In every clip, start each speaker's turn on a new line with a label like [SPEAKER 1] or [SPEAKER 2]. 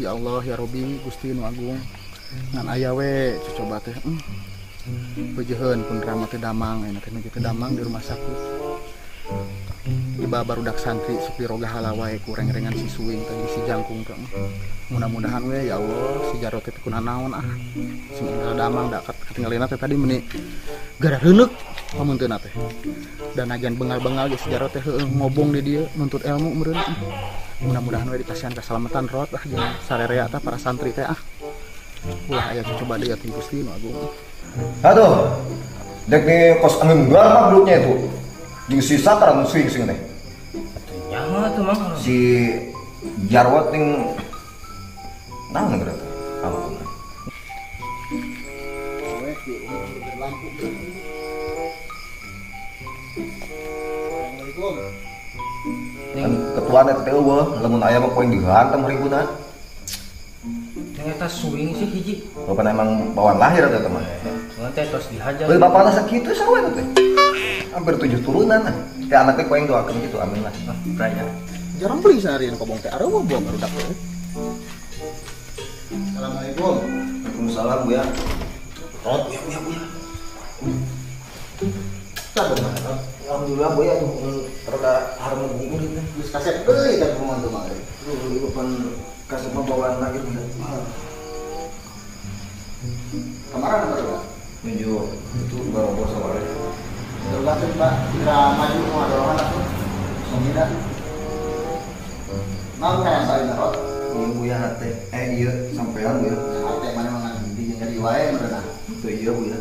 [SPEAKER 1] Ya Allah ya Robi Gusti nu agung. Ngan aya we cocoba teh. Peujeheun pun rama teh damang, ayeuna teh nuju teh damang di rumah sakit. Tiba barudak santri sepi roga halawae ku reng-rengan si suing teh si jangkung teh. Mudah-mudahan we ya Allah si Jarot teh kunaon ah. Sing enggal damang da katingalina teh tadi meuni gara reuneuk pamunteuna teh. Dan ajan bengal-bengal ge si Jarot teh heueuh ngobong di dieu nuntut ilmu meureun. Mudah-mudahan we dikasihan keselamatan rot ah jeung sarerea tah para santri teh ah. Ulah aya coba deui atuh Gusti nu agung.
[SPEAKER 2] Aduh. Dek nih kos angin mah belutnya itu. Jeung si Sakar anu swing-swing teh.
[SPEAKER 3] Atuh nyaho atuh mah.
[SPEAKER 2] Si Jarwat ning naon geura teh? Ampun.
[SPEAKER 1] Assalamualaikum.
[SPEAKER 2] Kan ketuana teh eueuh, lamun aya mah poin dihantam ributna.
[SPEAKER 3] Yang eta swing sih hiji.
[SPEAKER 2] Bapana emang bawaan lahir atuh mah.
[SPEAKER 3] Cuman teh tos dihajar.
[SPEAKER 2] Euy bapana sakitu sarua teh. Hampir 7 turunan lah. Teh anaknya ku aing doakeun gitu, amin lah.
[SPEAKER 3] Raya.
[SPEAKER 1] Jarang beli seharian kobong teh areueuh buang barudak teh. Assalamualaikum.
[SPEAKER 2] Waalaikumsalam Bu ya.
[SPEAKER 1] Rot
[SPEAKER 2] ya Bu ya Bu ya.
[SPEAKER 1] Sabar.
[SPEAKER 2] Alhamdulillah Bu ya tuh rada hareup bungkur itu.
[SPEAKER 1] Geus kasep euy ka kumaha tuh mah.
[SPEAKER 2] Duh, ieu pan kasep mah bawaan lahir Bu ya.
[SPEAKER 1] Kemarin baru
[SPEAKER 2] menuju itu baru saware.
[SPEAKER 1] Terus Pak, kira maju mau ada orang atuh. Somida. Naon karasa rot?
[SPEAKER 2] Ieu Bu ya hate. Ieu sampean Bu ya.
[SPEAKER 1] Hate mana mah ngan di jeung wae meureunah.
[SPEAKER 2] Teu ieu Bu ya.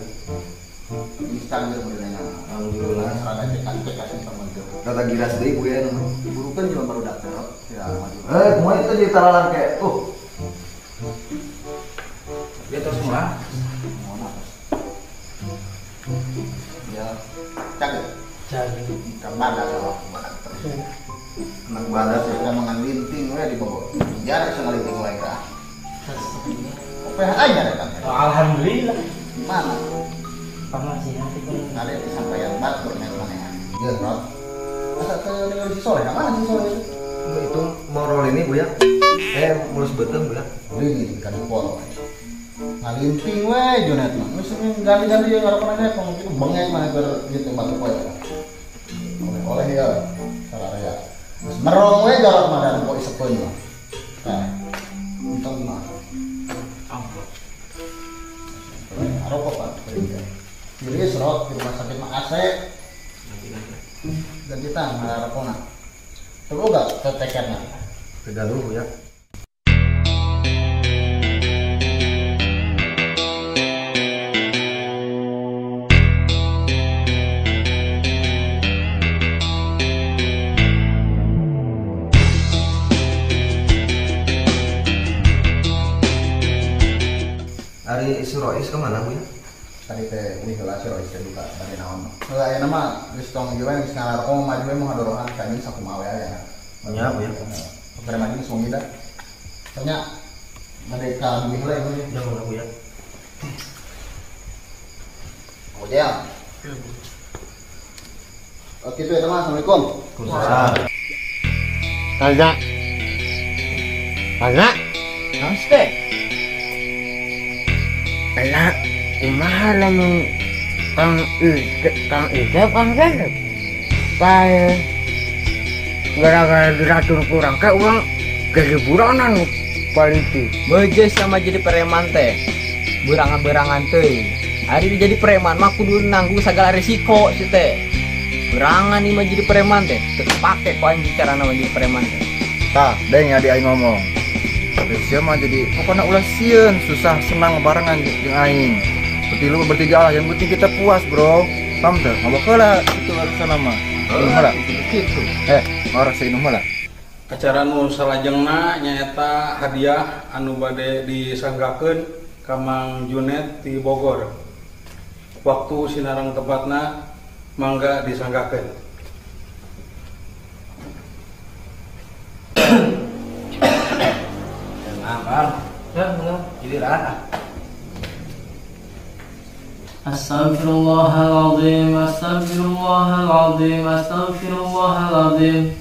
[SPEAKER 1] Bisa geus meureunah.
[SPEAKER 2] Alhamdulillah
[SPEAKER 1] rada cek-cek kasih sama teu.
[SPEAKER 2] Rada giras deui Bu ya nu.
[SPEAKER 1] Burukeun jelema barudak teh rot. Ya maju.
[SPEAKER 2] Kumaha itu jadi talalang ke.
[SPEAKER 3] Dia terus murah.
[SPEAKER 1] Ya, cakep. Cakep. Kamar ada mana terus.
[SPEAKER 2] Anak badas
[SPEAKER 1] ya, mangan linting we di Bogor. Jarak bisa ngalinting wae ka. OPH aja kan.
[SPEAKER 3] Alhamdulillah.
[SPEAKER 1] Mana?
[SPEAKER 3] Pamasi hati kan.
[SPEAKER 1] Ada di sampaian batur nek mana. Geus, Rot. Asa teu ningali si Soleh, mana si Soleh itu?
[SPEAKER 2] Itu morol ini Bu ya. Mulus beuteung Bu ya.
[SPEAKER 1] Deui kan pol. Ngalinting we Junet mah. Geus ganti-ganti jeung ngarokonan nya pang kitu bengek mah keur ieu teh batu poe. Oleh-oleh ya sararea. Geus merong we jarot mah dan poe isepeun mah. Tah. Untung mah.
[SPEAKER 3] Ampun.
[SPEAKER 1] Arokok Pak. Tiris rot di rumah sakit mah AC. Ganti tang ngarokona. Perlu enggak tetekerna?
[SPEAKER 2] Tegaluh ya. Ari si Rois kemana Bu ya?
[SPEAKER 1] Tadi teh uih heula si Rois teh duka bade naon. Heula ayeuna mah geus tong ieu we geus ngalaroko maju we mah ngadorohan ka ini sakumaha we aya.
[SPEAKER 2] Nya Bu ya.
[SPEAKER 1] Bade maju geus wengi da. Nya bade ka duit heula ieu
[SPEAKER 2] nya Bu ya.
[SPEAKER 1] Ojel. Oke tuh ya teman, assalamualaikum.
[SPEAKER 2] Waalaikumsalam.
[SPEAKER 4] Tanya. Tanya.
[SPEAKER 3] Naon teh?
[SPEAKER 4] Lah, kumaha lamun Kang Ijab Kang Ijab pae gara-gara diratur kurang ke uang jadi buranan polisi.
[SPEAKER 3] Beje sama jadi preman teh. Berangan-berangan teh. Hari jadi preman mah kudu nanggung segala risiko sih teh. Berangan nih mah jadi preman teh. Teu pake ku aing bicara nama jadi preman teh.
[SPEAKER 5] Tah, deng ya di aing ngomong. Sia mah jadi pokoknya ulah sieun susah senang barengan jeung aing. Bertilu bertiga lah, yang penting kita puas, bro. Paham teu? Ngabok heula kitu urusan mah. Inum heula.
[SPEAKER 3] Kitu.
[SPEAKER 5] Orang seinum heula.
[SPEAKER 6] Acara nu salajengna nyaeta hadiah anu bade disanggakeun ka Mang Junet di Bogor. Waktu sinareng tepatna mangga disanggakeun.
[SPEAKER 7] Astagfirullahaladzim, astagfirullahaladzim, astagfirullahaladzim.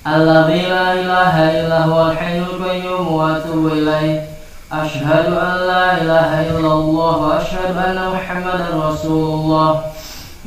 [SPEAKER 7] Alladzi la ilaha illa huwal hayyul qayyum wa atubu ilaih. Asyhadu an la ilaha illallah wa asyhadu anna Muhammadar Rasulullah.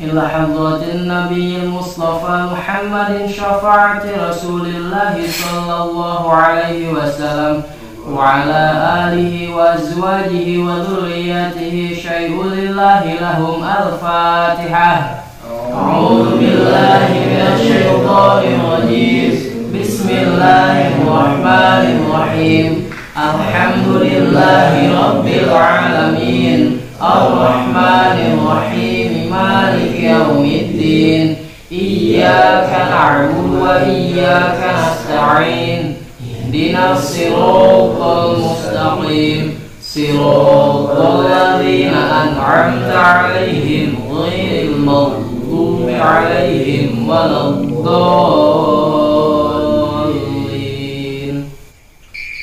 [SPEAKER 7] Ila hadratin nabiyil Mustafa Muhammadin syafaati Rasulillah sallallahu alaihi wasallam wa ala alihi wa azwajihi wa dzurriyyatihi syai'un lillahi lahum al-Fatihah. A'udzu billahi minasyaitonir rajim. Bismillahirrahmanirrahim. Alhamdulillahi rabbil alamin. Arrahmanir rahim. Maliki yaumiddin. Iyyaka na'budu wa iyyaka nasta'in. Ihdinas siratal mustaqim. Siratal ladzina an'amta 'alaihim ghairil maghdubi 'alaihim waladdallin.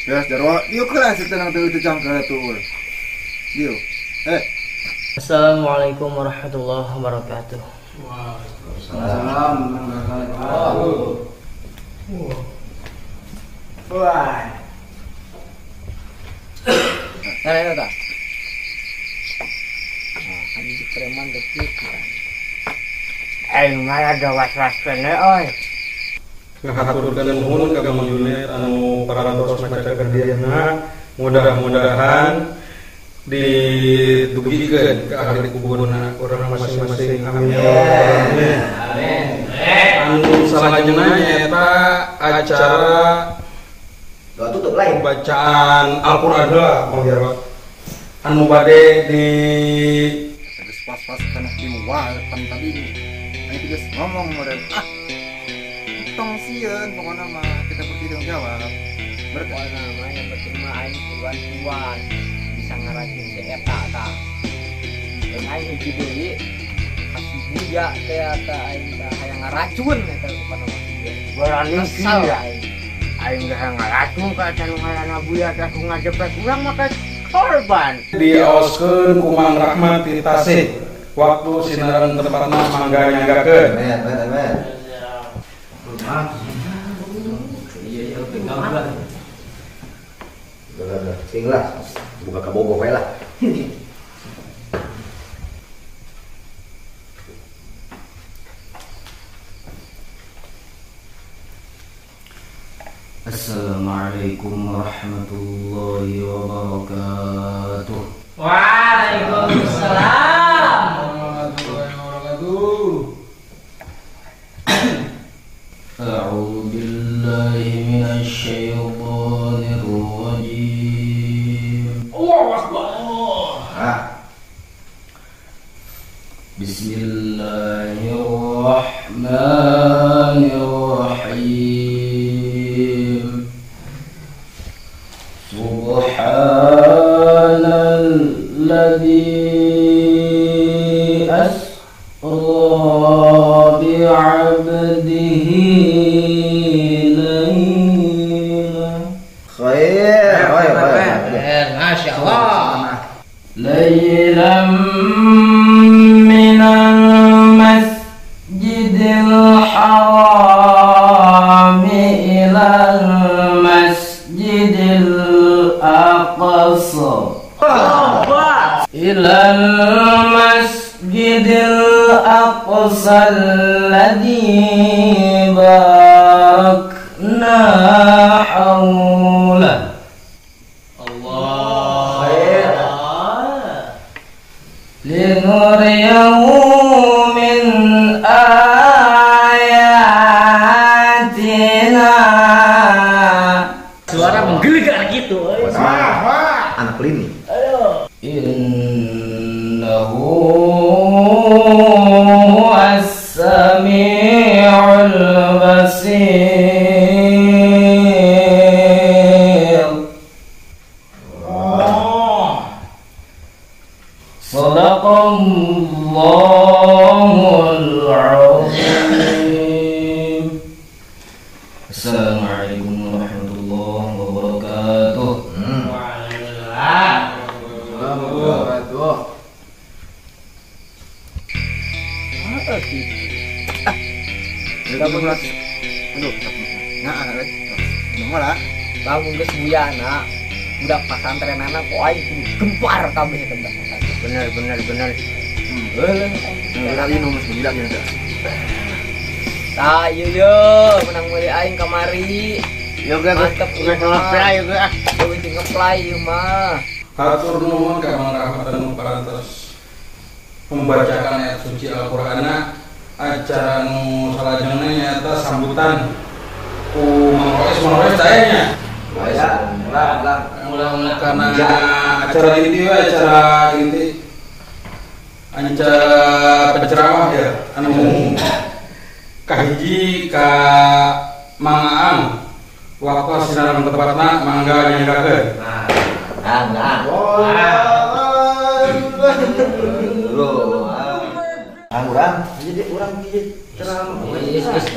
[SPEAKER 5] Ya, Jarwo, yuk kelas itu nang teu cangkel tuh. Yuk.
[SPEAKER 7] Assalamualaikum warahmatullahi wabarakatuh.
[SPEAKER 5] Waalaikumsalam warahmatullahi wabarakatuh.
[SPEAKER 4] Wah.
[SPEAKER 3] Nah, itu tak. Nah, kan jadi preman detik.
[SPEAKER 4] Aing mah ada was-was kene euy.
[SPEAKER 6] Ngahaturkeun nuhun ka Mang Junet anu parantos maca hadiahna, mudah-mudahan didugikeun ke ahli kuburna urang masing-masing. Amin. Amin. Anu salajengna nyaeta acara
[SPEAKER 2] doa tutup lain
[SPEAKER 6] bacaan Al-Qur'an heula Mang Jarwo. Anu bade di
[SPEAKER 5] geus was-was kana kiwa pan tadi. Aing geus ngomong model ah. Tong sieun pokona mah kita bertanggung jawab.
[SPEAKER 3] Pokona mah yang penting mah aing kuduan bisa ngaracun si eta tah. Jeung aing hiji deui kasih buya teh eta aing tah hayang ngaracun eta pokona mah.
[SPEAKER 4] Berani
[SPEAKER 3] Kesal
[SPEAKER 4] sih
[SPEAKER 3] aing.
[SPEAKER 4] Aing geus ngaracun ka eta nu ngaranna buya teh ku ngajepet urang mah korban.
[SPEAKER 6] Diaoskeun ku Mang Rahmat di Tasik. Waktu sinareng tempatna mangga nyanggakeun.
[SPEAKER 2] Amin, amin, amin.
[SPEAKER 3] Iya, iya, tinggal lah.
[SPEAKER 2] Udah, sing lah. Buka kabogoh we lah.
[SPEAKER 7] Assalamualaikum warahmatullahi wabarakatuh. Waalaikumsalam
[SPEAKER 5] warahmatullahi wabarakatuh.
[SPEAKER 7] A'udzu billahi minasyaitonir rajim.
[SPEAKER 6] Allahu akbar.
[SPEAKER 7] Bismillahirrahmanirrahim. Subhanalladzi asra bi'abdihi laylan.
[SPEAKER 2] Khair, khair, khair.
[SPEAKER 3] Masya Allah.
[SPEAKER 7] Laylan minal masjidil harami ilal masjidil aqsa. Ilal masjidil aqsa alladhi barakna hawlah.
[SPEAKER 3] Allah.
[SPEAKER 7] Linuriyahu min ayatina.
[SPEAKER 3] Suara menggelegar gitu.
[SPEAKER 2] Anak lini.
[SPEAKER 7] Innahu as-sami'ul basir. Sadaqallahul azim. Assalamualaikum warahmatullahi wabarakatuh.
[SPEAKER 3] Waalaikumsalam.
[SPEAKER 5] Wabarakatuh. Aduh, nah, Malah
[SPEAKER 3] lamun geus buyana budak pasantrenana ku aing kudu gempar kabeh eta budak pesantren.
[SPEAKER 4] Bener bener bener.
[SPEAKER 3] Heuh.
[SPEAKER 5] Ulah minum geus gila gitu teh.
[SPEAKER 3] Tah ieu ye menang meuli aing kamari.
[SPEAKER 4] Yo ge
[SPEAKER 3] mantep
[SPEAKER 4] geus ngeplay ge ah.
[SPEAKER 3] Geus ngeplay ieu mah.
[SPEAKER 6] Hatur nuhun ka Mang Rahmat anu parantos membacakan ayat suci Al-Qur'ana. Acara nu salajengna nyaeta sambutan ku Mang Rois, Mang Rois teh nya.
[SPEAKER 5] Ya, lah.
[SPEAKER 6] Mula-mula karena acara inti we, acara inti acara penceramah ya anu kahiji ka Mang Aang waktu sinaran tepatna mangga nyanggakeun.
[SPEAKER 3] Nah.
[SPEAKER 2] Urang jadi urang jadi ceramah.
[SPEAKER 3] Geus geus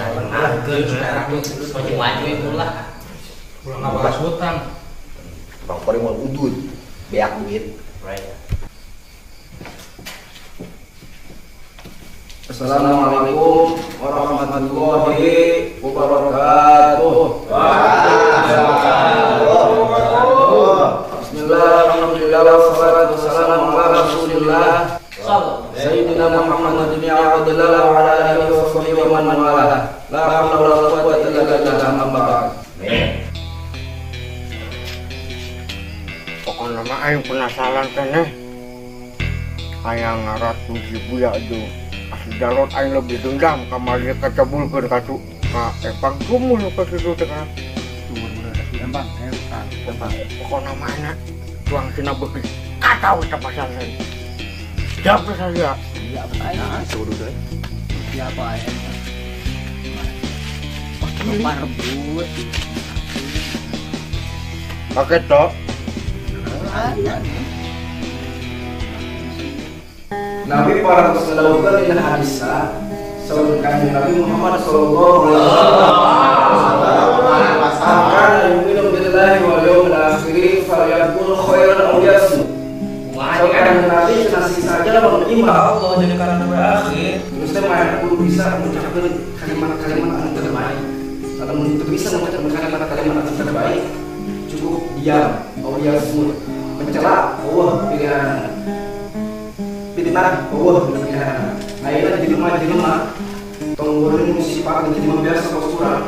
[SPEAKER 3] geus maju-maju ulah.
[SPEAKER 6] Ulah ngabahas hutang.
[SPEAKER 2] Bang Kori mau udud, beak duit.
[SPEAKER 3] Right.
[SPEAKER 5] Assalamualaikum warahmatullahi wabarakatuh. Bismillah, alhamdulillah, wassalatu wassalamu ala rasulillah Sayyidina Muhammad bin Abdullah wa ala alihi wa sahbihi wa man wala. La haula wala quwwata illa billah, amma ba'd.
[SPEAKER 4] Pokoknya mah aing penasaran keneh. Hayang ngaratu si Buya itu. Asli Jarot aing lebih dendam kamari kacabulkeun ka ka empang sumur ka situ teh kan.
[SPEAKER 1] Sumur bener empang, empang.
[SPEAKER 4] Pokoknya mah nya tuang sina beuki kacau eta pasantren. Siapa saya?
[SPEAKER 1] Iya, nah, suruh deh. Siapa ya?
[SPEAKER 3] Lupa rebut.
[SPEAKER 4] Pakai tok.
[SPEAKER 5] Nabi para rasulullah dina hadisna saur kanjeng Nabi Muhammad sallallahu alaihi wasallam kana yu'minu billahi wal yawmil akhir falyaqul khairan aw liyasmut. Saur Nabi nasi saja lamun imba Allah jeung kana poe akhir terus teh mah kudu bisa mengucapkeun kalimat-kalimat anu terbaik. Lamun teu bisa mengucapkeun kalimat-kalimat anu terbaik cukup diam aw liyasmut, mencela eueuh pilihan fitnah eueuh pilihan. Ayeuna jelema-jelema tong goreng sifat jelema biasa kos urang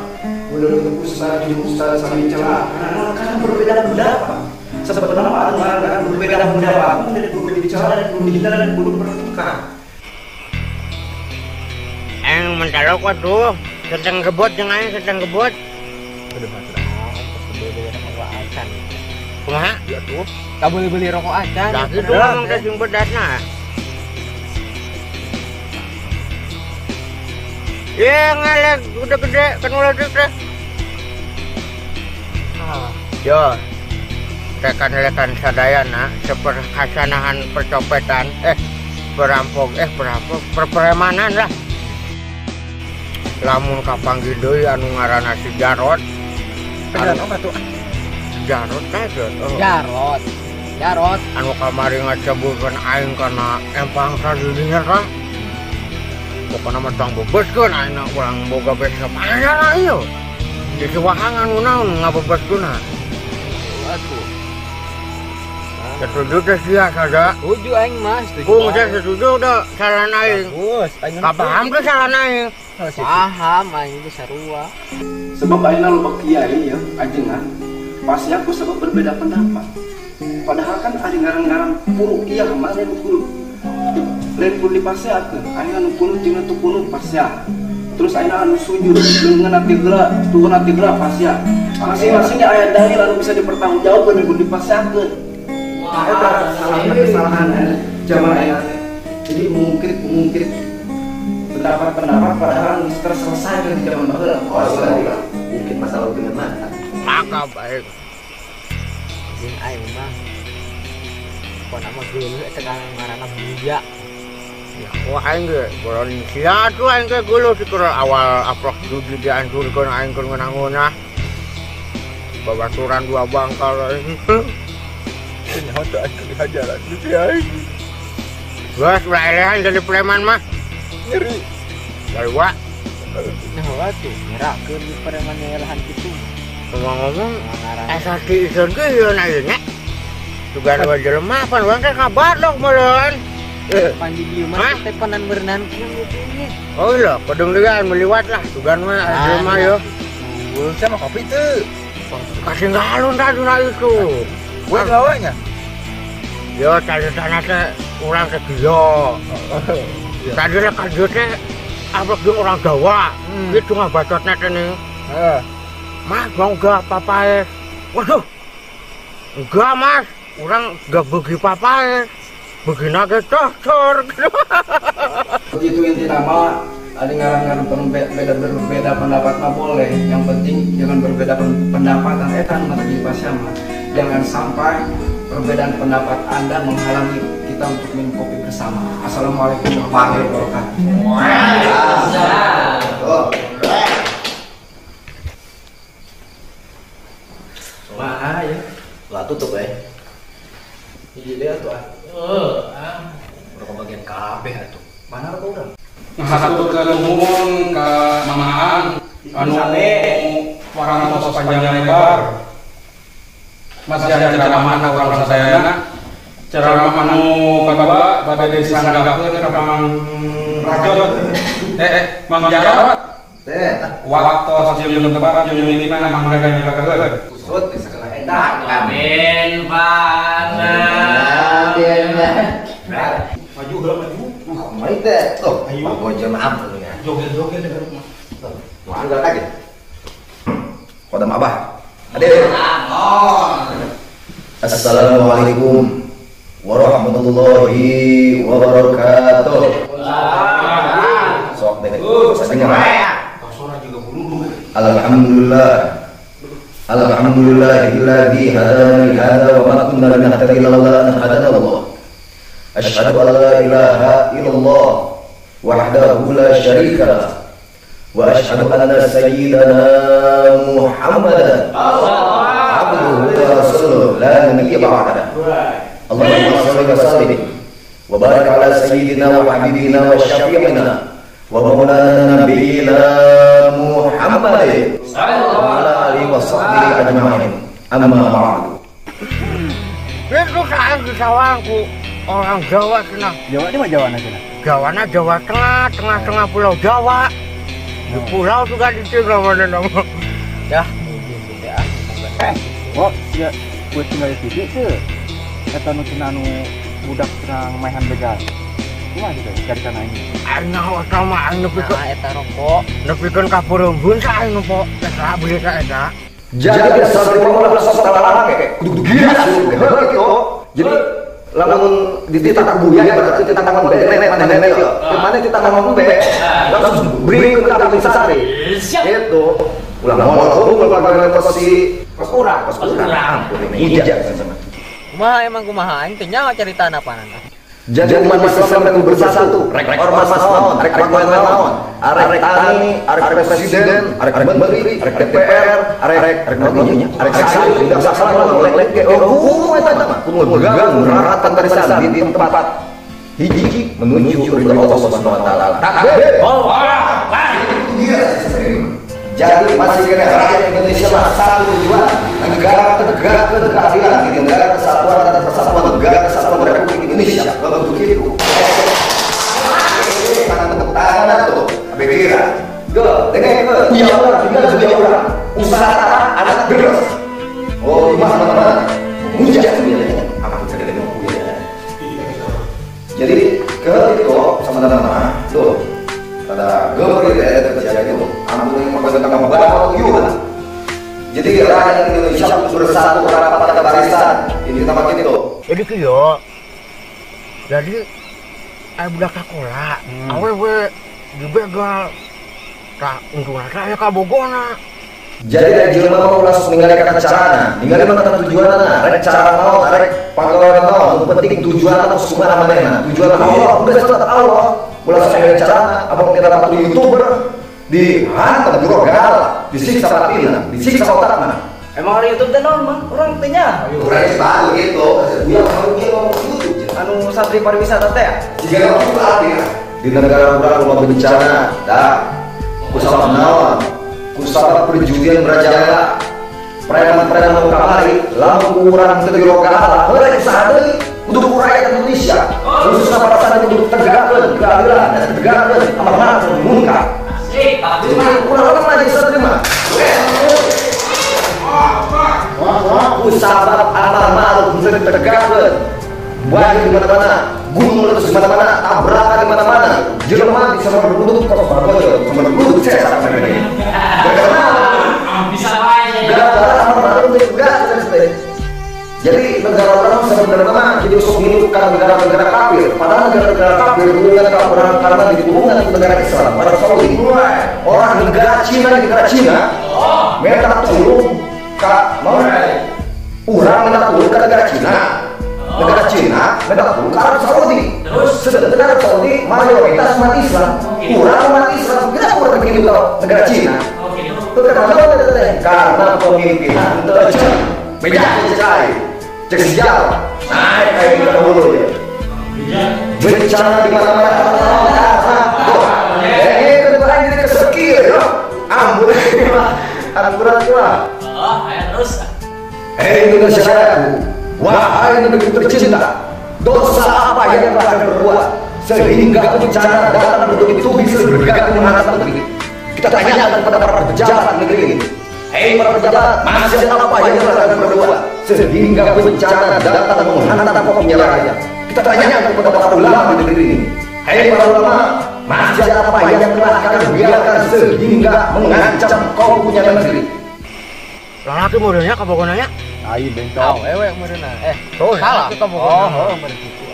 [SPEAKER 5] ulah teu ustad jeung ustad sami cela karena berbeda pendapat. Sebenarnya mah anu berbeda pendapat dan kudu dicela dan kudu dihina dan kudu bertukar.
[SPEAKER 4] Aing mentalok atuh sedang gebot jeung aing sedang gebot. Kumaha?
[SPEAKER 3] Ya tuh. Tak boleh beli rokok acan.
[SPEAKER 4] Lah kitu ngomong teh jeung bedasna. Ye ngalek udah gede kan ulah teh. Yo. Rekan-rekan sadayana seperhasanahan percopetan perampok perpremanan lah. Lamun kapanggih deui anu ngaranna si Jarot. Jarot teh Jarot. Jarot anu kamari ngaceburkeun aing kana empang sadidinya tah. Pokona mah tong bebeskeun aing urang boga bes aya ieu. Di suwahangan nu naon ngabebeskeunna.
[SPEAKER 3] Atuh.
[SPEAKER 4] Setuju teh sia saja.
[SPEAKER 3] Setuju aing mah, setuju.
[SPEAKER 4] Kung teh setuju teh saran aing.
[SPEAKER 3] Bagus, aing
[SPEAKER 4] paham teh saran aing.
[SPEAKER 3] Paham aing geus sarua.
[SPEAKER 5] Sebab ayeuna loba kiai ya ajengan pasti aku sebab berbeda pendapat. Padahal kan ari ngarang-ngarang puruk iya mah lain kudu. Lain kudu dipaseakeun. Ayeuna nu kunut jeung nu kunut pasea. Terus ayeuna anu sujud leungeun tigla, turun tigla pasea. Masing-masing aya dalil anu bisa dipertanggungjawabkeun lain kudu dipaseakeun. Eta salah kesalahan zaman ayeuna teh. Jadi mengungkit-mengungkit pendapat-pendapat padahal geus terselesaikan di zaman baheula.
[SPEAKER 2] Oh, mungkin masalah dengan mata.
[SPEAKER 4] Maka baik.
[SPEAKER 3] Jeung aing mah pokona mah geuleuh eta ngaranna Buya.
[SPEAKER 4] Ya wah aing ge bolon sia tuh aing ge geuleuh di awal aprok judi dihancurkeun aing keur ngeunah-ngeunah. Babaturan dua bangkal aing.
[SPEAKER 5] Nyaho teh aing dihajaran di aing.
[SPEAKER 4] Geus ulah elehan jadi preman mah.
[SPEAKER 5] Nyeri.
[SPEAKER 4] Dari wa.
[SPEAKER 3] Nah, atuh nyerakeun di preman nyerahan kitu.
[SPEAKER 4] Ngomong-ngomong, SRT Ison ge ieu na ieu nya. Juga ada jelema pan urang teh kabatok meureun.
[SPEAKER 3] Panji dieu mah teh panan berenang kieu.
[SPEAKER 4] Oh iya, kedeng deui meliwat lah sugan mah jelema yo.
[SPEAKER 5] Sama kopi teu.
[SPEAKER 4] Kasih galon tadi na itu.
[SPEAKER 5] Gue lawanya.
[SPEAKER 4] Yo tadi sana teh urang teh kieu. Tadi lah ka dieu teh abrek jeung orang Jawa. Kitu ngabacotna teh nih.
[SPEAKER 5] Heeh.
[SPEAKER 4] Mas mau gak papae? Waduh. Enggak mas, orang gak begi papae. Begina ge cocor.
[SPEAKER 5] Itu inti nama ada ngaran-ngaran berbeda pendapat mah boleh. Yang penting jangan berbeda pendapat eta nu mata sama. Jangan sampai perbedaan pendapat Anda menghalangi kita untuk minum kopi bersama. Assalamualaikum warahmatullahi wabarakatuh.
[SPEAKER 2] Waalaikumsalam.
[SPEAKER 5] Wah, ya.
[SPEAKER 2] Lah tutup eh.
[SPEAKER 5] Hiji deui atuh ah.
[SPEAKER 7] Heuh, ah.
[SPEAKER 2] Udah kebagian kabeh atuh.
[SPEAKER 5] Mana rokok urang?
[SPEAKER 6] Haturkeun nuhun ka Mamaan anu warantos panjang lebar. Masih ceramah urang sadayana. Ceramah anu kadua bade disanggapkeun ka Mang Rajot. Mang Jarot. Waktos jeung lebar jeung lima mangga nyalakeun.
[SPEAKER 5] Kusut segala enak.
[SPEAKER 7] Amin pana.
[SPEAKER 6] Maju heula maju.
[SPEAKER 2] Mari teh. Tuh, ayo gua jemaah ya.
[SPEAKER 6] Joget-joget di rumah.
[SPEAKER 2] Tuh, wah lagi. Kodam Abah. Ade. Assalamualaikum warahmatullahi wabarakatuh. Sok deh. Alhamdulillah. Alhamdulillahilladzi hadana li hadza wa ma kunna linahtadiya laula an hadana Allah. Asyhadu an la ilaha illallah wahdahu la syarika lah wa asyhadu anna sayyidana Muhammadan abduhu wa rasuluhu la nabiyya ba'dahu. Allahumma shalli wa sallim wa barik ala sayyidina wa habibina wa syafi'ina wa maulana nabiyina Muhammadin wa ala alihi wa sahbihi ajma'in. Amma ba'du.
[SPEAKER 4] Itu kan disawangku orang Jawa cenah.
[SPEAKER 1] Jawa ini mah Jawa na cenah.
[SPEAKER 4] Jawana Jawa Tengah, tengah-tengah Pulau Jawa. Di pulau juga ditinggal mana nama.
[SPEAKER 3] Dah.
[SPEAKER 1] Oh, ya gue tinggal di TV tuh. Eta nu cenah anu budak cenah maehan begal. Kumaha sih teh cari aing?
[SPEAKER 4] Aing naon sama aing nepikeun
[SPEAKER 3] eta rokok.
[SPEAKER 4] Nepikeun ka Purembun sa aing po. Eta beli ka eta.
[SPEAKER 2] Jadi santri ulah sok talalake kudu giras gitu. Jadi lamun dititah buya berarti titah tangan be maneh yo. Mana titah tangan be langsung beri ke tangan santri. Gitu. Ulah ngomong ulah kos si kos urang, kos urang. Ampun ini hujat sama.
[SPEAKER 3] Kumaha emang kumaha aing teh nyawa caritana panan.
[SPEAKER 2] Jadi umat Islam yang bersatu, rek ormas naon, rek pegawai naon, arek tani, arek presiden, arek menteri, arek DPR, arek arek naon nya, arek saksi, tidak salah lek ge oh eta mah kudu megang ratan barisan di tempat hiji menuju ridho Allah Subhanahu wa taala. Takbir. Jadi masih kena rakyat Indonesia mah satu tujuan, negara tegak keadilan, negara kesatuan dan persatuan, negara kesatuan Republik Indonesia. Kalau begitu, tangan tepuk tangan tuh, beda. Go, dengan punya orang, tinggal punya orang, usaha anak beres. Oh, mas teman-teman, hujat sebenarnya. Apa bisa dengan punya? Jadi ke itu sama teman-teman, tuh. Pada gemer ya terjadi itu. Ampun yang tentang bapak yuhan. Jadi rakyat Indonesia bersatu rapat barisan. Ini nama gitu.
[SPEAKER 4] Jadi kieu. Jadi aya budak sakola, awewe dibegal. Tah untungna teh aya kabogona.
[SPEAKER 2] Jadi dari jelema mah ulah sok ningali kana carana, ningali mah kana tujuanna, rek cara naon, rek pagawean naon, nu penting tujuanna sok kumaha manehna. Tujuan Allah, geus tetep Allah. Ulah sok ningali carana, apa kita dapat YouTuber dihantam dirogal, disiksa batinna, disiksa otakna.
[SPEAKER 3] Emang hari YouTube teh naon, Mang? Urang teh nya.
[SPEAKER 2] Urang geus baru gitu. Dia ngomong YouTube.
[SPEAKER 3] Anu santri pariwisata teh ya?
[SPEAKER 2] Jika kamu arti di negara urang loba bencana, dah. Kusabab naon? Kusabab perjudian merajalela. Preman-preman kamari lamun urang teu dirogahala heureuy usaha deui kudu ku rakyat Indonesia. Khususna para santri kudu tegakkeun keadilan dan tegakkeun amar ma'ruf nahi munkar. Jadi urang lemah jadi santri mah. Usabab amar ma'ruf teu ditegakkeun. Banjir di mana-mana, gunung meletus di mana-mana, tabrakan di mana-mana. Jelema bisa berlutut kok bargojo, berlutut sesar mereka.
[SPEAKER 7] Bisa wae.
[SPEAKER 2] Gara-gara amar ma'ruf enggak. Jadi negara orang sebenarnya jadi sok menirukan negara-negara kafir. Padahal negara-negara kafir hubungan ke orang karena di hubungan negara Islam, orang Saudi, orang negara Cina, minta tolong ke orang minta tolong ke negara Cina. Negara Cina minta tolong ke Arab Saudi. Sedangkan Arab Saudi mayoritas umat Islam, kurang umat Islam, kita kurang begini negara Cina. Itu kenapa? Karena pemimpinan itu beda cai, cek sejal, naik kayak gitu dulu ya. Bencana di mana-mana, itu tuh jadi kesekir, ya. Ampun, ampunan tua.
[SPEAKER 7] Oh, ayo terus.
[SPEAKER 2] Indonesia, wahai negeri tercinta, dosa apa yang telah kalian berbuat sehingga bencana datang bertubi-tubi berganti menghantam negeri? Kita tanyakan kepada para pejabat negeri ini. Hei para pejabat, maksiat apa yang telah kalian berbuat sehingga bencana datang menghantam koknya rakyat? Kita tanyakan kepada para ulama di negeri ini. Hei para ulama, maksiat apa yang telah kalian biarkan sehingga mengancam kau punya negeri?
[SPEAKER 4] Lalaki modelnya kabogonanya?
[SPEAKER 5] Ai bentong.
[SPEAKER 3] Awewe modelna.
[SPEAKER 4] Oh,
[SPEAKER 3] salah.
[SPEAKER 4] Oh,
[SPEAKER 3] oh, gitu.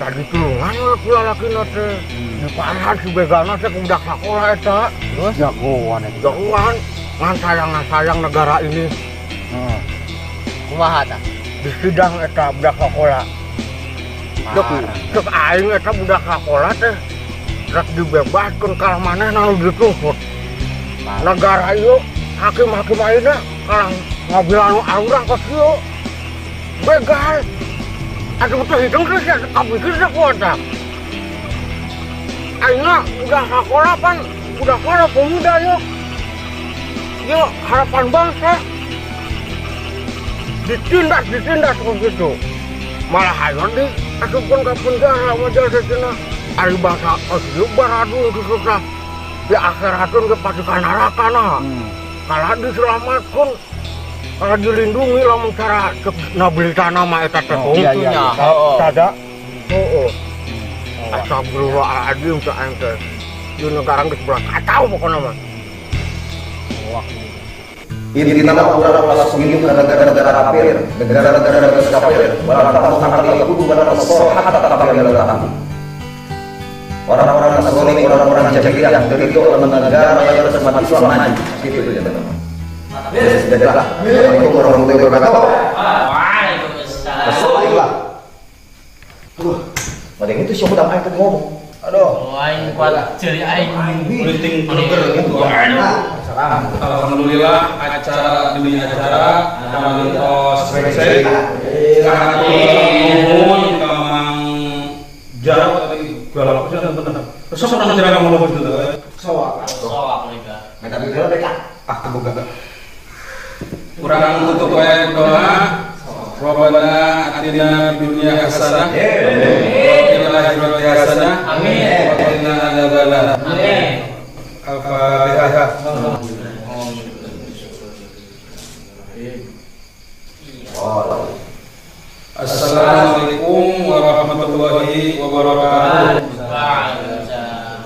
[SPEAKER 4] Tadi tulungan lalaki na teh. Di parah si begalna teh budak sakola eta.
[SPEAKER 3] Terus
[SPEAKER 5] jagoan eta.
[SPEAKER 4] Jagoan. Ngan sayang negara ini.
[SPEAKER 3] Kumaha tah?
[SPEAKER 4] Di sidang eta budak sakola. Dek aing eta budak sakola teh rek dibebaskeun kalah manehna nu dituntut. Negara ieu hakim-hakim ayeuna kalah ngambil anu arurang kos ieu. Begal. Aduh teh hidung teh sia kapikir teh kuat tah. Ayeuna budak sakola pan budak sakola pemuda ieu. Yuk, harapan bangsa ditindas begitu. Malah hayon di ataupun ke penjara wajar sejenak. Ari bangsa ieu baradung kitu tah. Di akhiratun ke pasti ka neraka nah. Kalau diselamatkan, kalau dilindungi lamun cara nabeli tanah mah eta teh
[SPEAKER 3] nya.
[SPEAKER 4] Tada. Heeh. Astagfirullahaladzim teh aing teh. Di negara geus berat kacau pokona mah.
[SPEAKER 2] Ini nama orang-orang langsung ke negara-negara kafir, negara-negara kafir. Orang-orang Nasrani, orang-orang jahiliyah dari negara mayoritas umat Islam maju. Gitu ya teman-teman. Jadilah. Assalamualaikum warahmatullahi wabarakatuh.
[SPEAKER 7] Waalaikumsalam.
[SPEAKER 2] Aduh, ada yang itu siapa damai tadi ngomong. Aduh.
[SPEAKER 7] Aing kuat ceri aing.
[SPEAKER 6] Penting burger gitu. Alhamdulillah acara demi acara parantos selesai. Nuhun ka Mang Jarot tadi galak pisan bener. Terus sok nang ngomong gitu teh.
[SPEAKER 1] Soak.
[SPEAKER 7] Soak mereka.
[SPEAKER 2] Minta duit mereka. Ah, boga.
[SPEAKER 6] Kurang tutup wae doa. Rabbana atina fid dunya hasanah wa fil akhirati hasanah.
[SPEAKER 7] Amin.
[SPEAKER 6] Wa qina adzabannar.
[SPEAKER 7] Amin.
[SPEAKER 6] Al-Fatihah. Assalamualaikum warahmatullahi wabarakatuh.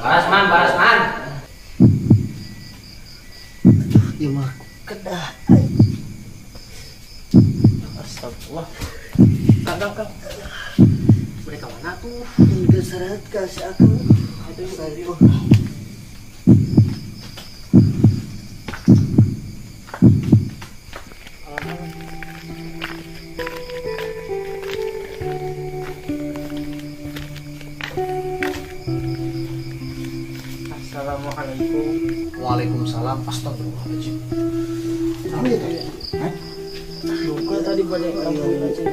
[SPEAKER 7] Barasman, barasman.
[SPEAKER 8] Ieu mah kedah.
[SPEAKER 7] Astagfirullah. Kang, kang. Mereka mana tuh?
[SPEAKER 8] Geus seret ka si aku. Aduh, aduh.
[SPEAKER 3] Assalamualaikum.
[SPEAKER 1] Waalaikumsalam. Astagfirullahaladzim. Apa itu? Hah?
[SPEAKER 7] Luka tadi banyak kampung aja.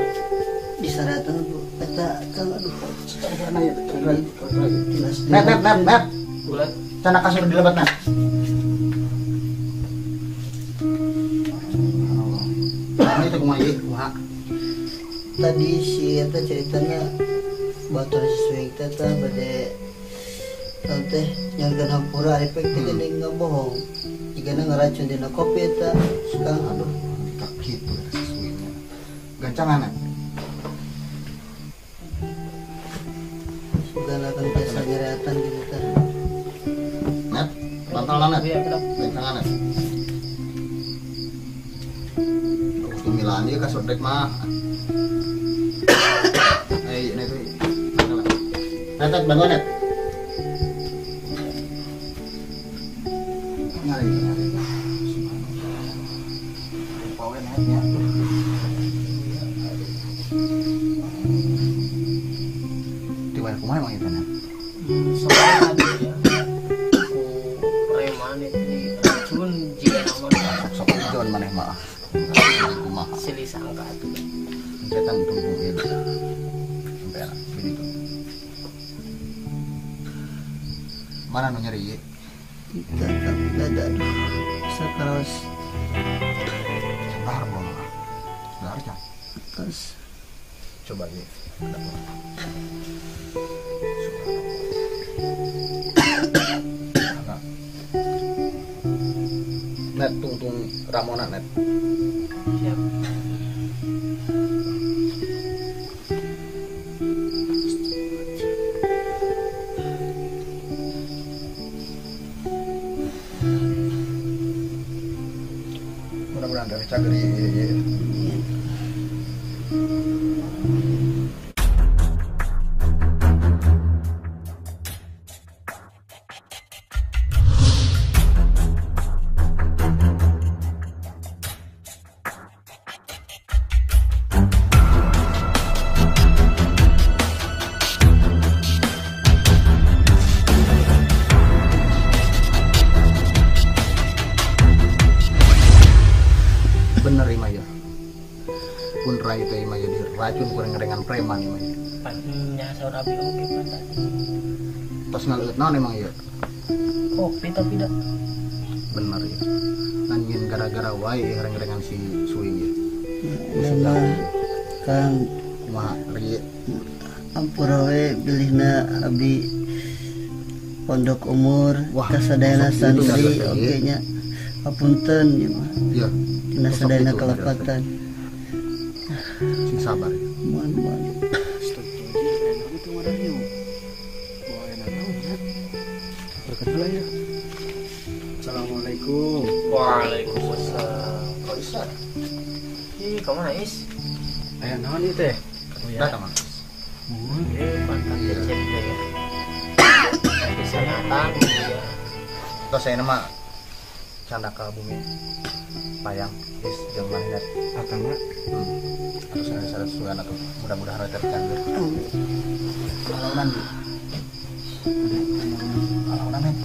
[SPEAKER 8] Disaratan bu, eta kang aduh.
[SPEAKER 1] Net net net net.
[SPEAKER 7] Bulat.
[SPEAKER 1] Cana kasur di lebat net. Kumaha itu kumaha ieu kumaha?
[SPEAKER 8] Tadi si eta ceritana batur si Suing teh teh bade teh nyangkeun hampura ari pek teh geuning ngabohong. Jigana ngaracun dina kopi eta. Kang aduh
[SPEAKER 1] kitu eta si Suing. Gancangan.
[SPEAKER 8] Sugana kan biasa nyereatan gitu teh.
[SPEAKER 1] Net, bantal net. Gancangan net. Tumilaan ieu kasur dek mah. Eh, ini tuh. Net, bantuan net. Nyari, nyari. Pawe netnya. Tiba kumaha emang itu net?
[SPEAKER 7] Soalnya tadi ya. Ku preman itu diracun jiga nama.
[SPEAKER 1] Sok ijon maneh mah. Kumaha.
[SPEAKER 7] Silih sangka atuh.
[SPEAKER 1] Setan tunggu ieu. Sampai anak begitu. Mana nu nyeri ieu?
[SPEAKER 8] Tidak, dada aduh. Bisa keras.
[SPEAKER 1] Dahar belum ah. Dahar can.
[SPEAKER 8] Terus.
[SPEAKER 1] Coba ieu. Net tungtung Ramona net.
[SPEAKER 7] Siap.
[SPEAKER 1] Mudah-mudahan dari cager ieu. Bener imah ya. Pun rai teh imah jadi racun kurang ngerengan preman imah ya.
[SPEAKER 7] Nya saur abi oge pan tadi.
[SPEAKER 1] Tos ngaleut naon emang ieu?
[SPEAKER 7] Kopi tapi da.
[SPEAKER 1] Bener ya. Nangin gara-gara wae ngereng-ngerengan si Suing ya.
[SPEAKER 8] Memang Kang
[SPEAKER 1] kumaha ri
[SPEAKER 8] ampura we bilihna abdi pondok umur kasadayana santri oge nya. Apunten ieu mah.
[SPEAKER 1] Iya.
[SPEAKER 8] Dina sadayana kalepatan.
[SPEAKER 1] Sing sabar.
[SPEAKER 8] Muan muan.
[SPEAKER 5] Assalamualaikum.
[SPEAKER 7] Waalaikumsalam.
[SPEAKER 1] Kok bisa?
[SPEAKER 7] Ih, kamu nais?
[SPEAKER 5] Aya naon ieu teh?
[SPEAKER 1] Datang, Mang.
[SPEAKER 7] Pantat cecep teh ya. Kesehatan ya.
[SPEAKER 1] Tos saya nama canda ka bumi payang is jeung maneh
[SPEAKER 5] akangna.
[SPEAKER 1] Atuh saya sugan atuh mudah-mudahan teh cangger. Alaunan di. Alaunan net.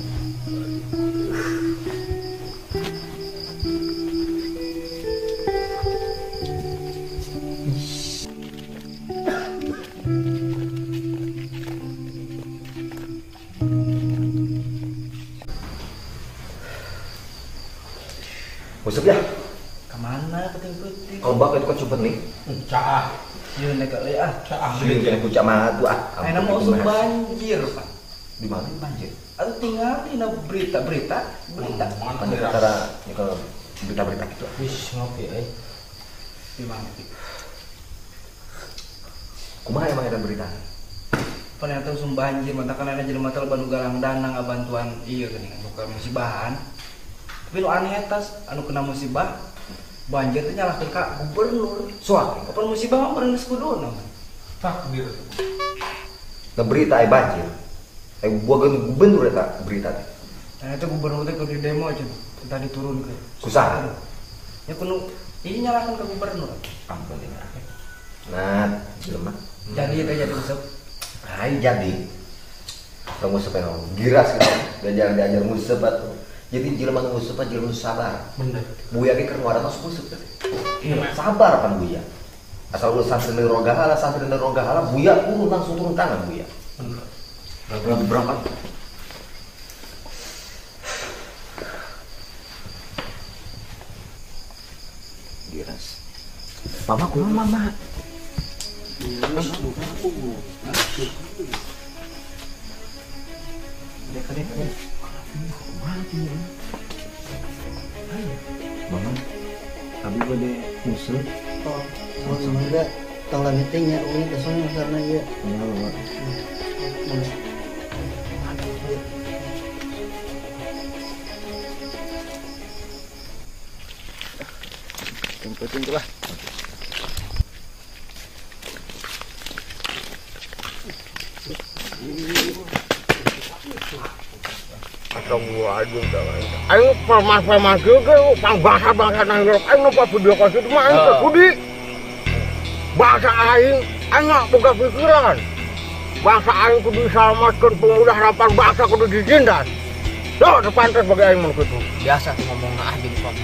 [SPEAKER 2] Usep ya?
[SPEAKER 7] Kemana peting-peting?
[SPEAKER 2] Kalau bapak itu kan cepet nih.
[SPEAKER 6] Caah.
[SPEAKER 7] Iya naik kali ah.
[SPEAKER 6] Caah.
[SPEAKER 2] Sini puncak mah tuh ah.
[SPEAKER 6] Ayeuna mah usum banjir, Pak.
[SPEAKER 2] Di mana banjir?
[SPEAKER 6] Atau tinggal di berita-berita, berita.
[SPEAKER 2] Mana cara ya kalau berita-berita gitu.
[SPEAKER 7] Wis ngopi euy.
[SPEAKER 6] Di mana?
[SPEAKER 2] Kumaha emang eta berita?
[SPEAKER 6] Ternyata usum banjir, matakan ada jelema teh loba nu galang dana ngabantuan ieu geuning bukan musibahan. Tapi nu aneh eta anu kena musibah banjir teh nyalahkeun ka gubernur.
[SPEAKER 2] Soal
[SPEAKER 6] kapan musibah mah bareng geus kuduna.
[SPEAKER 9] Takbir.
[SPEAKER 2] Da berita aya banjir. Aya buageun gubernur eta berita teh.
[SPEAKER 6] Nah itu gubernur teh kudu demo cenah, entah diturunkeun.
[SPEAKER 2] Susah.
[SPEAKER 6] Ya kudu ini nyalahkeun ke gubernur.
[SPEAKER 2] Ampun ya. Nah, jelema.
[SPEAKER 6] Jadi teh jadi usep.
[SPEAKER 2] Hai jadi. Tong usep emang giras gitu. Diajar diajar ngusep atuh. Jadi jelema nu ngusep jelema sabar.
[SPEAKER 6] Bener.
[SPEAKER 2] Buya ge keur ngaran masuk ngusep teh. Sabar pan buya. Asal ulah santri rogahala, santri rogahala, buya turun langsung turun tangan buya.
[SPEAKER 6] Bener.
[SPEAKER 2] Berapa? Giras. Mama kumaha mama? Mama, abi bade nguseup.
[SPEAKER 8] Oh, semoga tong lami teh nya uing kesana karena ieu.
[SPEAKER 2] Iya, Mama.
[SPEAKER 5] Penting tuh lah.
[SPEAKER 4] Ayo preman-preman juga, bangsa-bangsa nang Europe, ayo numpak video kau itu mah ayo kudi. Bangsa aing, aing boga pikiran. Bangsa aing kudu diselamatkan, pemuda harapan bangsa kudu ditindas. Tuh, pantas bagi aing mun kitu.
[SPEAKER 3] Biasa tuh ngomong ah jadi pom.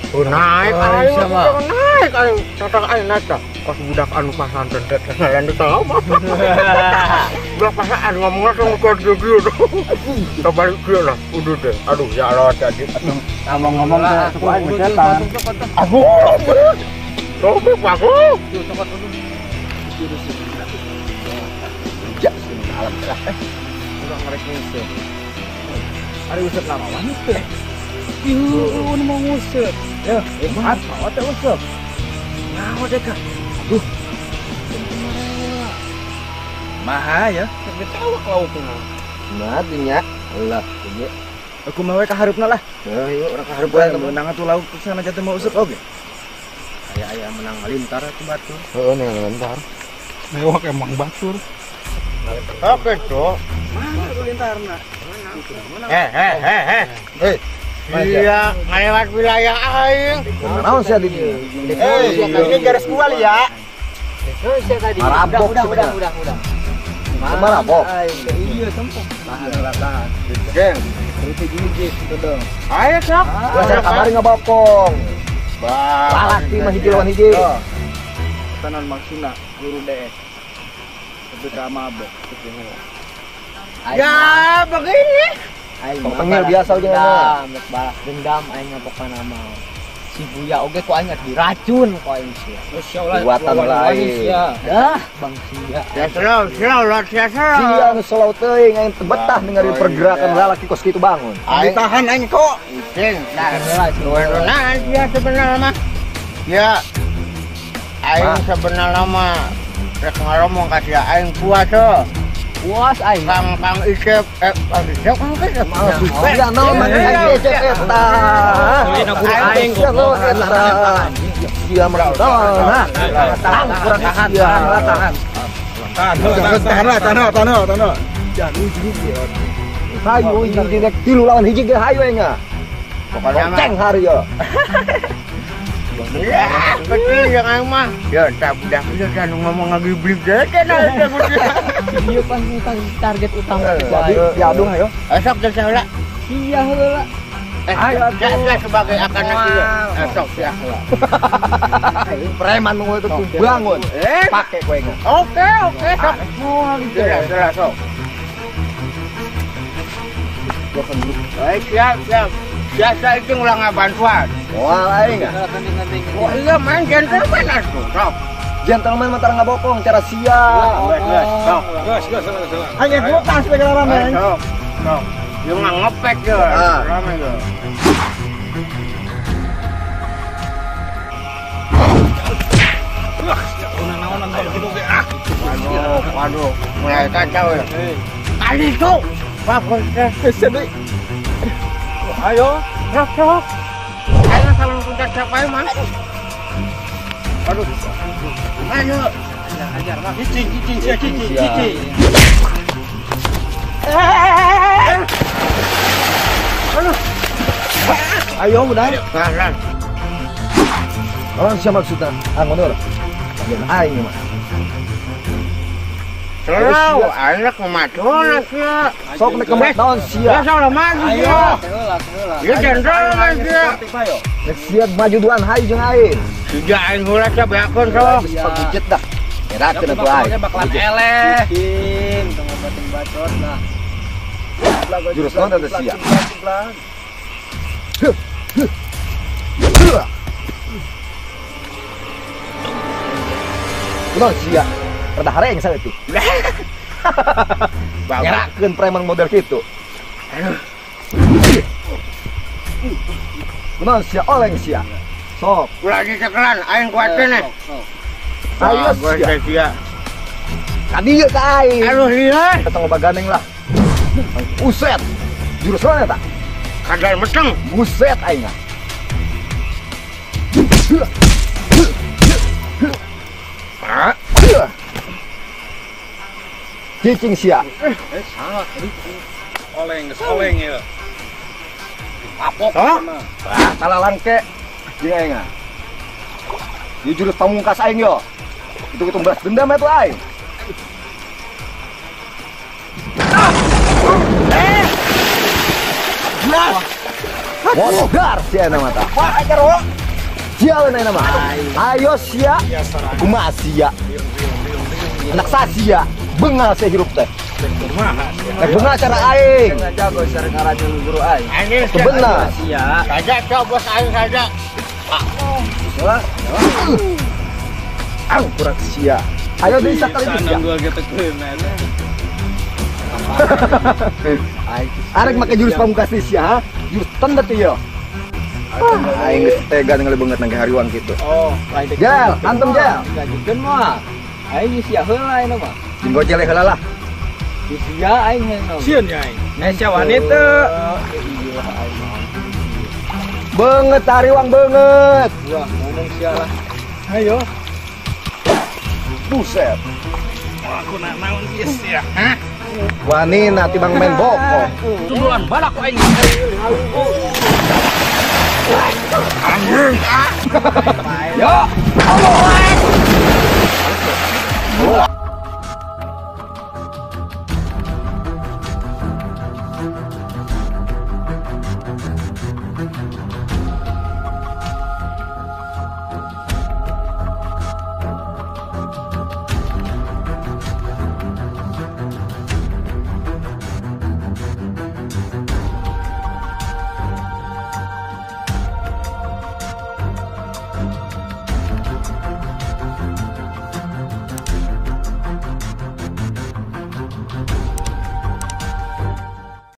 [SPEAKER 4] Oh, naik aing, naik aing, tatang aing naik tah. Kos budak anu pasantren teh ngalan teu tahu. Budak pasaan ngomongna teh ngukor kieu tuh. Balik kieu lah, udah deh. Aduh, ya Allah jadi.
[SPEAKER 1] Ngomong-ngomong teh suku aing setan.
[SPEAKER 4] Aduh. Coba aku.
[SPEAKER 2] Ya, alam lah.
[SPEAKER 5] Urang ngarek nguseup. Ari useup nama mah teh.
[SPEAKER 1] Ieu nu mau nguseup.
[SPEAKER 5] Ya, maaf, mawa teh useup.
[SPEAKER 1] Nyaho deh kah? Aduh.
[SPEAKER 5] Maha ya,
[SPEAKER 1] ketawa laukna.
[SPEAKER 2] Nah, dinya. Lah, ieu.
[SPEAKER 5] Aku mah we ka hareupna lah.
[SPEAKER 2] Heuh, ieu urang ka hareup wae
[SPEAKER 5] meunang atuh lauk sana jatuh mau useup oge. Aya-aya menang ngalintar atuh batur.
[SPEAKER 2] Heeh, menang ngalintar.
[SPEAKER 6] Mewah emang batur.
[SPEAKER 4] Oke, tuh.
[SPEAKER 1] Mana tuh lintarna?
[SPEAKER 4] Eh. Iya, ngalewat wilayah aing.
[SPEAKER 2] Naon sia di dieu?
[SPEAKER 5] Ini garis gua ya.
[SPEAKER 3] Tadi. Udah.
[SPEAKER 2] Marabok.
[SPEAKER 1] Iya, tempok.
[SPEAKER 5] Tahan lah, tahan. Geng, hiji-hiji gitu dong.
[SPEAKER 4] Ayo sok.
[SPEAKER 2] Gua saya kamari ngabokong. Lalaki mah hiji lawan hiji.
[SPEAKER 1] Tenan maksudna guru DS. Tapi ka mabok.
[SPEAKER 4] Ya, begini.
[SPEAKER 3] Aing
[SPEAKER 2] tengil biasa aja
[SPEAKER 3] mah. Balas dendam aing pokona mah. Si Buya oge ku aing diracun ku aing sia.
[SPEAKER 2] Buatan lain.
[SPEAKER 3] Dah, Bang sia.
[SPEAKER 4] Ya slow, sia slow.
[SPEAKER 2] Sia nu slow teuing aing teu betah ningali pergerakan lalaki kos kitu bangun.
[SPEAKER 5] Aing tahan aing kok.
[SPEAKER 4] Cing, nah, sia sebenarnya mah. Ya. Aing sebenarnya mah rek ngomong ka sia aing puas heuh.
[SPEAKER 3] Puas aing.
[SPEAKER 4] Kang Icep, Kang Icep, Kang Icep.
[SPEAKER 2] Ya naon mah Kang Icep eta.
[SPEAKER 3] Aing goblok
[SPEAKER 2] eta. Sia mah nah. Tahan kurang tahan, tahan.
[SPEAKER 5] Tahan.
[SPEAKER 2] Jangan hiji. Hayu hiji rek tilu lawan hiji ge hayu aing.
[SPEAKER 4] Pokoknya mah
[SPEAKER 2] ceng hari ya.
[SPEAKER 4] Ya, betul yang aing mah. Ya, tak budak ieu kan ngomong ngagiblik deh kan.
[SPEAKER 3] Iya pan target utama.
[SPEAKER 2] Jadi diadung ayo.
[SPEAKER 4] Sok teh heula.
[SPEAKER 3] Iya heula.
[SPEAKER 4] Ayo sebagai akan ieu. Sok sia heula.
[SPEAKER 2] Preman nu itu bangun. Pake kowe.
[SPEAKER 4] Oke, sok. Sudah, sok. Baik, siap. Biasa itu ngulang bantuan.
[SPEAKER 2] Wah, aing.
[SPEAKER 4] Wah, iya main gentleman atuh, sok.
[SPEAKER 2] Gentleman mah tara ngabokong cara sia.
[SPEAKER 4] Sok.
[SPEAKER 6] Geus.
[SPEAKER 5] Aing ngutang sebagai rame.
[SPEAKER 4] Sok. Sok. Ieu mah ngepek ye. Rame ye.
[SPEAKER 6] Wah, naon-naonan kitu ge ah.
[SPEAKER 4] Waduh, mulai kacau ya. Kali itu. Bagus teh.
[SPEAKER 5] Sedih. Ayo,
[SPEAKER 4] sok. Ayo sama puncak siapa mah? Aduh. Ayo.
[SPEAKER 1] Ajar mah. Cicing.
[SPEAKER 4] Aduh.
[SPEAKER 2] Ayo udah.
[SPEAKER 4] Tahan.
[SPEAKER 2] Orang siapa maksudnya? Ah ngono. Bagian aing mah.
[SPEAKER 4] Selalu anak kematuan sia.
[SPEAKER 2] Sok nek kematuan sia.
[SPEAKER 4] Ya salah maju sia. Ya gentleman sia.
[SPEAKER 2] Nek sia maju duan hayu jeung aing.
[SPEAKER 4] Siga aing heula sia beakeun sok.
[SPEAKER 2] Pagujet dah. Ngerakeun atuh aing.
[SPEAKER 3] Bakalan eleh. Cing, tong ngobatin bacot lah.
[SPEAKER 2] Jurus naon teh sia? Kunaon sia? Rada hareng saeutik. Ngerakeun preman model kitu. Aduh. Kunaon sia oleng sia? Sok.
[SPEAKER 4] Ulah dicekelan aing kuateun eh.
[SPEAKER 2] Ayo sia. Ka dieu ka aing.
[SPEAKER 4] Aduh lieur.
[SPEAKER 2] Ketemu baganeng lah. Buset. Jurus mana eta?
[SPEAKER 4] Kadal meteng.
[SPEAKER 2] Buset aing ah. Cicing sia.
[SPEAKER 6] Salah tadi. Oleng geus oleng ya. Apok.
[SPEAKER 2] Ah, salah langke. Jeung aing ah. Ieu jurus pamungkas aing yo. Itu-itu balas dendam eta aing. Modar sia nama ta.
[SPEAKER 4] Wah, ajar wo.
[SPEAKER 2] Sia lain nama. Ayo sia. Kumaha sia? Anak sasia. Bengal sia hirup teh. Rek bengal cara aing.
[SPEAKER 3] Jago cara ngaracun guru aing.
[SPEAKER 2] Benar.
[SPEAKER 3] Sia.
[SPEAKER 4] Saja coba bos aing saja.
[SPEAKER 2] Ang kurang sia. Ayo deui sakali sia. Arek make jurus pamungkas sia, jurus tanda tuh yo. Aing geus tega ningali beungeut nang hariwang kitu.
[SPEAKER 3] Oh,
[SPEAKER 2] Jel, antem Jel.
[SPEAKER 3] Ngajukeun mah. Aing sia heula ayeuna mah.
[SPEAKER 2] Jeung gojel heula lah.
[SPEAKER 3] Sia aing heula.
[SPEAKER 6] Sieun ya aing. Nah sia wani teu.
[SPEAKER 3] Iya aing mah.
[SPEAKER 2] Beungeut hariwang beungeut.
[SPEAKER 3] Wah, ngomong sia lah. Ayo.
[SPEAKER 2] Buset.
[SPEAKER 6] Aku nak naon ieu sia, hah?
[SPEAKER 2] Wani nanti bang main boko.
[SPEAKER 6] Tuluan balak ku aing. Anjing.
[SPEAKER 2] Yo.